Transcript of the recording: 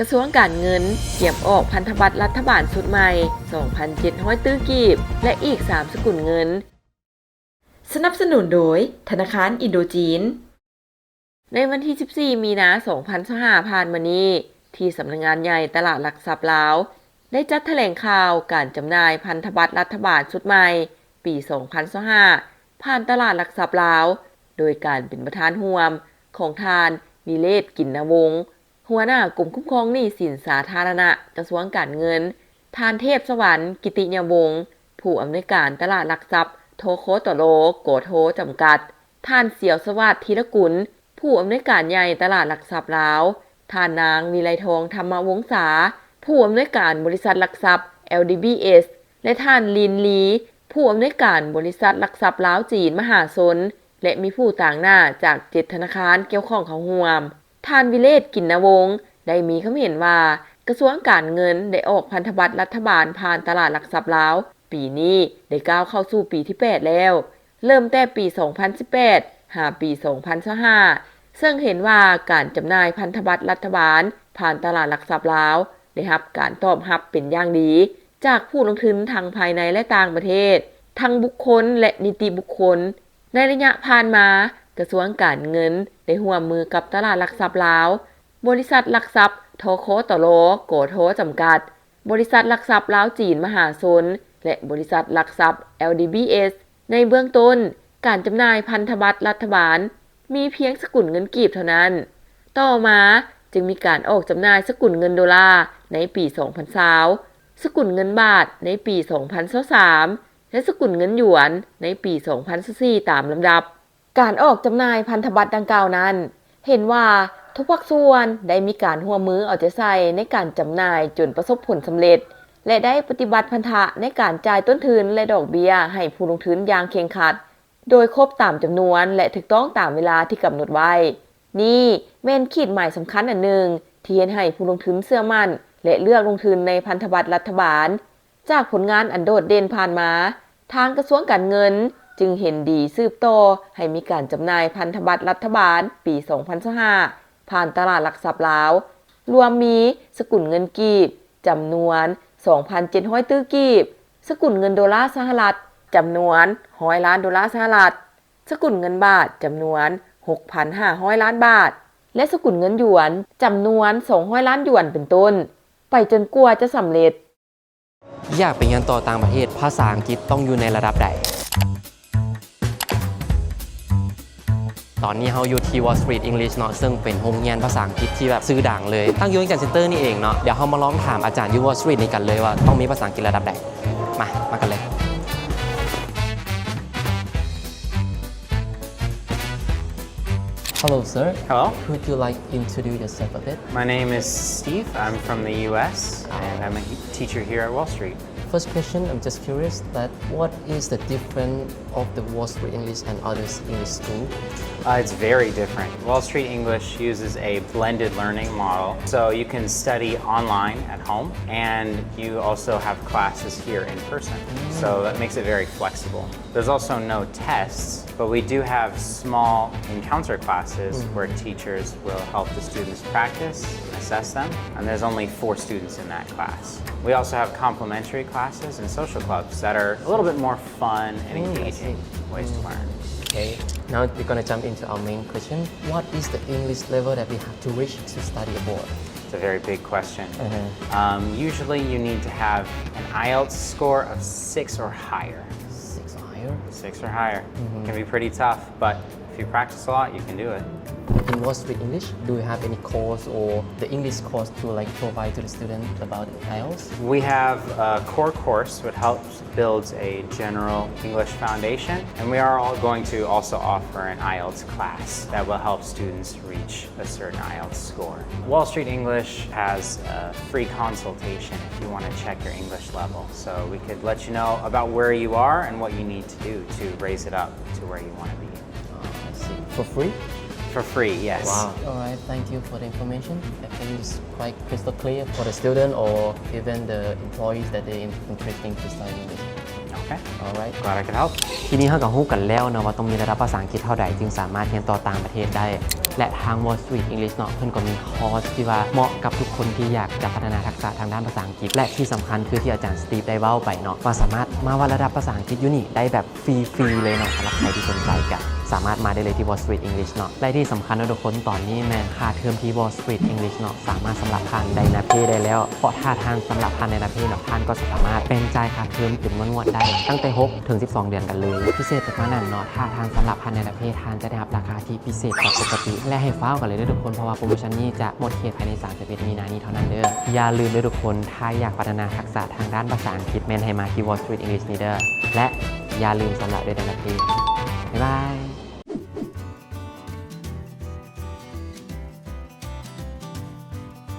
ກະຊວງການເງິນກຽມອອກພັນທະບັດລັດຖະບານຊຸດໃໝ່ ສອງພັນເຈັດຮ້ອຍຕື້ກີບ ແລະ ອີກສາມສະກຸນເງິນ. ສະໜັບສະໜູນໂດຍ ທະນາຄານອິນໂດຈີນ. ໃນວັນທີສິບສີ່ ມີນາ ສອງພັນຊາວຫ້າ ຜ່ານມານີ້, ທີ່ສຳນັກງານໃຫຍ່ຕະຫຼາດຫຼັກຊັບລາວ ໄດ້ຈັດຖະແຫຼງຂ່າວການຈຳໜ່າຍພັນທະບັດລັດຖະບານຊຸດໃໝ່ ປີສອງພັນຊາວຫ້າ ຜ່ານຕະຫຼາດຫຼັກຊັບລາວ, ໂດຍການເປັນປະທານຮ່ວມຂອງທ່ານ ວິເລດ ກິນນະວົງ ຫົວໜ້າກົມຄຸ້ມຄອງໜີ້ສິນສາທາລະນະ ກະຊວງການເງິນ, ທ່ານ ເທບສະຫວັນ ກິຕິຍະວົງ ຜູ້ອຳນວຍການຕະຫຼາດຫຼັກຊັບ ທຄຕລ ກທ ຈຳກັດ, ທ່ານ ສຽວສະຫວາດ ທີລະກຸນ ຜູ້ອຳນວຍການໃຫຍ່ຕະຫຼາດຫຼັກຊັບລາວ, ທ່ານນາງ ວິໄລທອງ ທຳມະວົງສາ ຜູ້ອຳນວຍການບໍລິສັດຫຼັກຊັບ ແອລດີບີເອສ ແລະ ທ່ານ ລິນ ລີ ຜູ້ອຳນວຍການບໍລິສັດຫຼັກຊັບລາວຈີນມະຫາຊົນ ແລະ ມີຜູ້ຕາງໜ້າຈາກເຈັດທະນາຄານກ່ຽວຂ້ອງເຂົ້າຮ່ວມ. ທ່ານ ວິເລດ ກິນນະວົງ ໄດ້ມີຄຳເຫັນວ່າ ກະຊວງການເງິນໄດ້ອອກພັນທະບັດລັດຖະບານຜ່ານຕະຫຼາດຫຼັກຊັບລາວ ປີນີ້ໄດ້ກ້າວເຂົ້າສູ່ປີທີແປດແລ້ວ, ເລີ່ມແຕ່ປີສອງພັນສິບແປດ ຫາປີສອງພັນຊາວຫ້າ ເຊິ່ງເຫັນວ່າການຈຳໜ່າຍພັນທະບັດລັດຖະບານຜ່ານຕະຫຼາດຫຼັກຊັບລາວ ໄດ້ຮັບການຕອບຮັບເປັນຢ່າງດີຈາກຜູ້ລົງທຶນທັງພາຍໃນ ແລະ ຕ່າງປະເທດ, ທັງບຸກຄົນ ແລະ ນິຕິບຸກຄົນ. ໃນໄລຍະຜ່ານມາ, ກະຊວງການເງິນໄດ້ຮ່ວມມືກັບຕະຫຼາດຫຼັກຊັບລາວ, ບໍລິສັດຫຼັກຊັບ ທຄຕລ ກທ ຈຳກັດ, ບໍລິສັດຫຼັກຊັບລາວຈີນມະຫາຊົນ ແລະ ບໍລິສັດຫຼັກຊັບ ແອລດີບີເອສ. ໃນເບື້ອງຕົ້ນ, ການຈຳໜ່າຍພັນທະບັດລັດຖະບານມີພຽງສະກຸນເງິນກີບເທົ່ານັ້ນ. ຕໍ່ມາຈຶ່ງມີການອອກຈຳໜ່າຍສະກຸນເງິນໂດລາໃນປີສອງພັນຊາວ, ສະກຸນເງິນບາດໃນປີສອງພັນຊາວສາມ ແລະ ສະກຸນເງິນຢວນໃນປີສອງພັນຊາວສີ່ຕາມລຳດັບ. ການອອກຈຳໜ່າຍພັນທະບັດດັ່ງກ່າວນັ້ນ ເຫັນວ່າທຸກພາກສ່ວນໄດ້ມີການຮ່ວມມືເອົາໃຈໃສ່ໃນການຈຳໜ່າຍຈົນປະສົບຜົນສຳເລັດ ແລະ ໄດ້ປະຕິບັດພັນທະໃນການຈ່າຍຕົ້ນທຶນ ແລະ ດອກເບ້ຍໃຫ້ຜູ້ລົງທຶນຢ່າງເຄັ່ງຄັດ, ໂດຍຄົບຕາມຈຳນວນ ແລະ ຖືກຕ້ອງຕາມເວລາທີ່ກຳນົດໄວ້. ນີ້ແມ່ນຂີດໝາຍສຳຄັນອັນໜຶ່ງທີ່ເຮັດໃຫ້ຜູ້ລົງທຶນເຊື່ອໝັ້ນ ແລະ ເລືອກລົງທຶນໃນພັນທະບັດລັດຖະບານ. ຈາກຜົນງານອັນໂດດເດັ່ນຜ່ານມາ, ທາງກະຊວງການເງິນຈຶ່ງເຫັນດີສືບຕໍ່ໃຫ້ມີການຈຳໜ່າຍພັນທະບັດລັດຖະບານປີສອງພັນຊາວຫ້າ ຜ່ານຕະຫຼາດຫຼັກຊັບລາວ, ລວມມີສະກຸນເງິນກີບຈຳນວນສອງພັນເຈັດຮ້ອຍຕື້ກີບ, ສະກຸນເງິນໂດລາສະຫະລັດຈຳນວນຮ້ອຍລ້ານໂດລາສະຫະລັດ, ສະກຸນເງິນບາດຈຳນວນຫົກພັນຫ້າຮ້ອຍລ້ານບາດ ແລະ ສະກຸນເງິນຢວນຈຳນວນສອງຮ້ອຍລ້ານຢວນເປັນຕົ້ນ, ໄປຈົນກວ່າຈະສຳເລັດ. ຢາກໄປຮຽນຕໍ່ຕ່າງປະເທດ, ພາສາອັງກິດຕ້ອງຢູ່ໃນລະດັບໃດ? ຕອນນີ້ເຮົາຢູ່ທີ່ Wall Street English ເນາະ, ເຊິ່ງເປັນໂຮງຮຽນພາສາອັງກິດທີ່ແບບຊື່ດັງເລີຍ, ຕັ້ງຢູ່ວຽງຈັນເຊັນເຕີນີ້ເອງເນາະ. ດຽວເຮົາມາລອງຖາມອາຈານຢູ່ Wall Street ນີ້ກັນເລີຍວ່າຕ້ອງມີພາສາອັງກິດລະດັບໃດ. ມາ, ມາກັນເລີຍ. Hello, sir. Hello. Could you, like, introduce yourself a bit? My name is Steve. I'm from the U S, and I'm a he-, teacher here at Wall Street. First question, I'm just curious that what is the difference of the Wall Street English and others English school? Uh, it's very different. Wall Street English uses a blended learning model, so you can study online at home, and you also have classes here in person. Mm. So that makes it very flexible. There's also no tests, but we do have small encounter classes, mm, where teachers will help the students practice and assess them, and there's only four students in that class. We also have complementary classes and social clubs that are a little bit more fun and, mm, I see, engaging ways to, mm, learn. Okay, now we're gonna jump into our main question. What is the English level that we have to reach to study abroad? It's a very big question. Uh-huh. Um, usually you need to have an IELTS score of six or higher. Six or higher? Six or higher. Mm-hmm. Can be pretty tough, but if you practice a lot, you can do it. In Wall Street English, do you have any course or the English course to, like, provide to the student about IELTS? We have a core course which helps builds a general English foundation, and we are all going to also offer an IELTS class that will help students reach a certain IELTS score. Wall Street English has a free consultation if you want to check your English level, so we could let you know about where you are and what you need to do to raise it up to where you want to be. Oh, I see. For free? For free, yes. Wow. All right, thank you for the information. I think it's quite crystal clear for the student or even the employees that they're in-, interesting to study English. All right, glad I could help. ທີນີ້ເຮົາກໍຮູ້ກັນແລ້ວເນາະວ່າຕ້ອງມີລະດັບພາສາອັງກິດເທົ່າໃດ ຈຶ່ງສາມາດຮຽນຕໍ່ຕ່າງປະເທດໄດ້ ແລະ ທາງ Wall Street English ເນາະ ເພິ່ນກໍມີຄອສທີ່ວ່າເໝາະກັບທຸກຄົນທີ່ຢາກຈະພັດທະນາທັກສະທາງດ້ານພາສາອັງກິດ ແລະ ທີ່ສຳຄັນຄືທີ່ອາຈານ Steve ໄດ້ເວົ້າໄປເນາະ ວ່າສາມາດມາວັດລະດັບພາສາອັງກິດຢູ່ນີ້ໄດ້ແບບຟຣີໆເລີຍເນາະ. ສຳລັບໃຜທີ່ສົນໃຈກໍສາມາດມາໄດ້ເລີຍທີ່ Wall Street English ເນາະ. ແລະ ທີ່ສຳຄັນເນາະທຸກຄົນ ຕອນນີ້ແມ່ນຄ່າເທີມທີ່ Wall Street English ເນາະ ສາມາດສຳລັບຜ່ານ DynaPay ໄດ້ແລ້ວ ເພາະຖ້າທ່ານສຳລັບຜ່ານ DynaPay ເນາະ ທ່ານກໍສາມາດແບ່ງຈ່າຍຄ່າເທີມເປັນງວດໆໄດ້ ຕັ້ງແຕ່ຫົກເຖິງສິບສອງເດືອນກັນເລີຍ. ພິເສດໄປກວ່ານັ້ນເນາະ ຖ້າທ່ານສຳລັບຜ່ານ DynaPay ທ່ານຈະໄດ້ຮັບລາຄາທີ່ພິເສດກວ່າປົກກະຕິ ແລະ ໃຫ້ຟ້າວກັນເລີຍເດີທຸກຄົນ ເພາະວ່າໂປຣໂມຊັນນີ້ຈະໝົດເຂດພາຍໃນສາມສິບເອັດມີນານີ້ເທົ່ານັ້ນເດີ. ຢ່າລືມເດີທຸກຄົນ ຖ້າຢາກພັດທະນາທັກສະທາງດ້ານພາສາອັງກິດ ແມ່ນໃຫ້ມາທີ່ Wall Street English ນີ້ເດີ ແລະ ຢ່າລືມສຳລັບດ້ວຍ DynaPay. ບາຍບາຍ.